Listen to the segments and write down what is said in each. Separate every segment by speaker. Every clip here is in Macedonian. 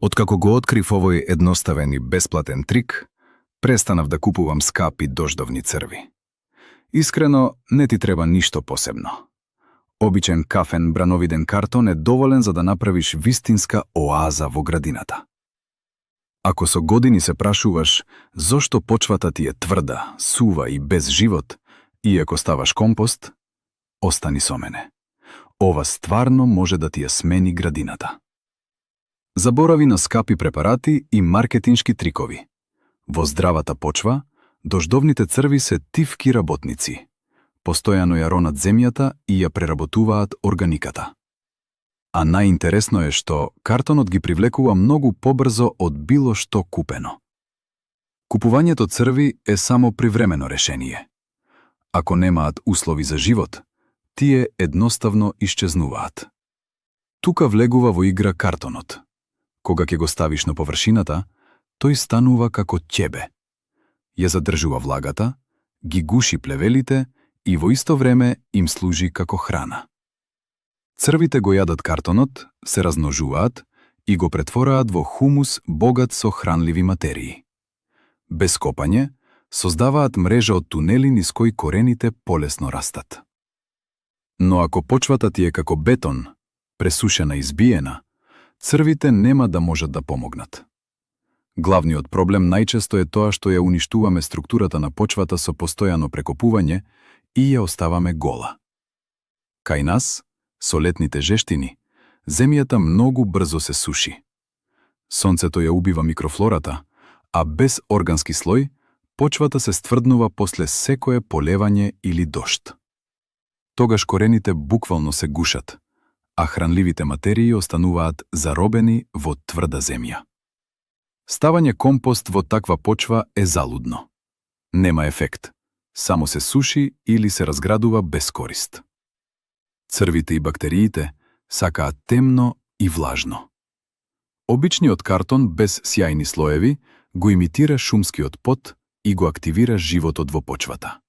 Speaker 1: Откако го открив овој едноставен и бесплатен трик, престанав да купувам скапи дождовни црви. Искрено, не ти треба ништо посебно. Обичен кафен брановиден картон е доволен за да направиш вистинска оаза во градината. Ако со години се прашуваш зошто почвата ти е тврда, сува и без живот, иако ставаш компост, остани со мене. Ова стварно може да ти ја смени градината. Заборави на скапи препарати и маркетиншки трикови. Во здравата почва, дождовните црви се тивки работници. Постојано ја ронат земјата и ја преработуваат органиката. А најинтересно е што картонот ги привлекува многу побрзо од било што купено. Купувањето црви е само привремено решение. Ако немаат услови за живот, тие едноставно исчезнуваат. Тука влегува во игра картонот. Кога ќе го ставиш на површината, тој станува како ќебе. Ја задржува влагата, ги гуши плевелите и во исто време им служи како храна. Црвите го јадат картонот, се размножуваат и го претвораат во хумус богат со хранливи материи. Без копање, создаваат мрежа од тунели низ кои корените полесно растат. Но ако почвата ти е како бетон, пресушена и збиена, црвите нема да можат да помогнат. Главниот проблем најчесто е тоа што ја уништуваме структурата на почвата со постојано прекопување и ја оставаме гола. Кај нас, со летните жештини, земјата многу брзо се суши. Сонцето ја убива микрофлората, а без органски слој, почвата се стврднува после секое полевање или дожд. Тогаш корените буквално се гушат, а хранливите материи остануваат заробени во тврда земја. Ставање компост во таква почва е залудно. Нема ефект, само се суши или се разградува без корист. Црвите и бактериите сакаат темно и влажно. Обичниот картон без сјајни слоеви го имитира шумскиот пот и го активира животот во почвата.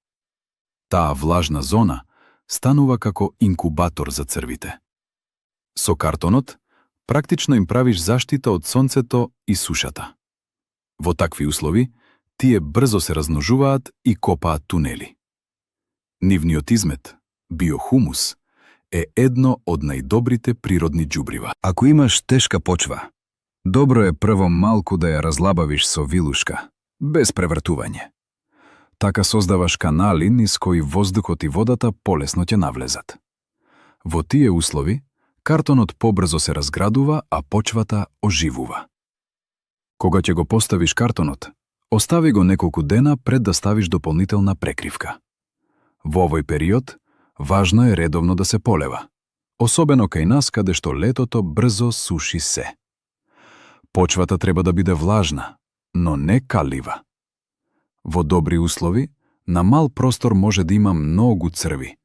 Speaker 1: Таа влажна зона станува како инкубатор за црвите. Со картонот, практично им правиш заштита од сонцето и сушата. Во такви услови, тие брзо се размножуваат и копаат тунели. Нивниот измет, биохумус, е едно од најдобрите природни џубрива.
Speaker 2: Ако имаш тешка почва, добро е прво малку да ја разлабавиш со вилушка, без превртување. Така создаваш канали низ кои воздухот и водата полесно ќе навлезат. Во тие услови, картонот побрзо се разградува, а почвата оживува. Кога ќе го поставиш картонот, остави го неколку дена пред да ставиш дополнителна прекривка. Во овој период, важно е редовно да се полева, особено кај нас каде што летото брзо суши се. Почвата треба да биде влажна, но не калива. Во добри услови, на мал простор може да има многу црви,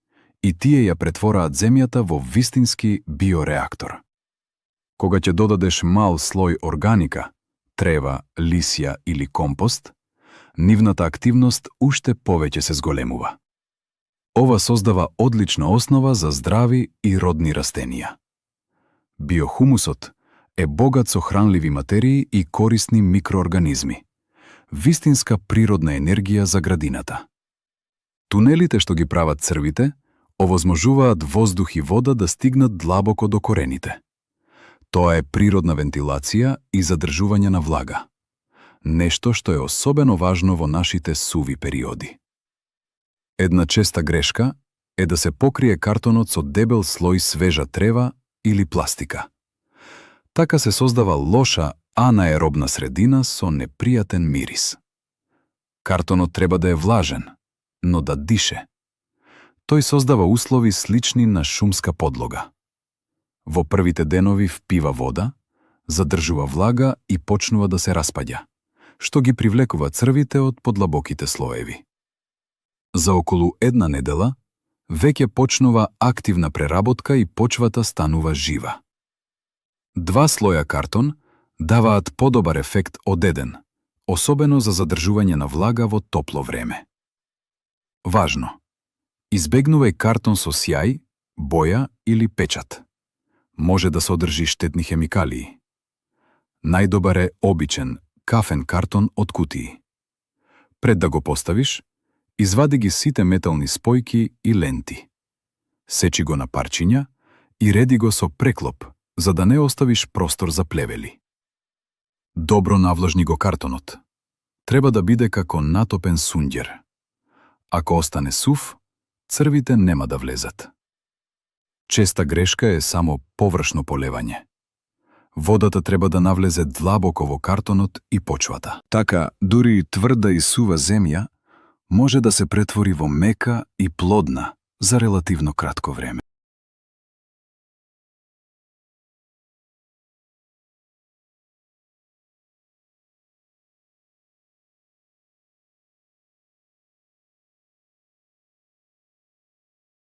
Speaker 2: и тие ја претвораат земјата во вистински биореактор. Кога ќе додадеш мал слој органика, трева, лисја или компост, нивната активност уште повеќе се зголемува. Ова создава одлична основа за здрави и родни растенија. Биохумусот е богат со хранливи материи и корисни микроорганизми, вистинска природна енергија за градината. Тунелите што ги прават црвите, овозможуваат воздух и вода да стигнат длабоко до корените. Тоа е природна вентилација и задржување на влага. Нешто што е особено важно во нашите суви периоди. Една честа грешка е да се покрие картонот со дебел слој свежа трева или пластика. Така се создава лоша анаеробна средина со непријатен мирис. Картонот треба да е влажен, но да дише. Тој создава услови слични на шумска подлога. Во првите денови впива вода, задржува влага и почнува да се распаѓа, што ги привлекува црвите од подлабоките слоеви. За околу една недела, веќе почнува активна преработка и почвата станува жива. 2 слоја картон даваат подобар ефект од еден, особено за задржување на влага во топло време. Важно! Избегнувај картон со сјај, боја или печат. Може да содржи штетни хемикалии. Најдобар е обичен кафен картон од кутии. Пред да го поставиш, извади ги сите метални спојки и ленти. Сечи го на парчиња и реди го со преклоп, за да не оставиш простор за плевели. Добро навлажни го картонот. Треба да биде како натопен сунѓер. Ако остане сув, црвите нема да влезат. Честа грешка е само површно полевање. Водата треба да навлезе длабоко во картонот и почвата. Така, дури и тврда и сува земја може да се претвори во мека и плодна за релативно кратко време.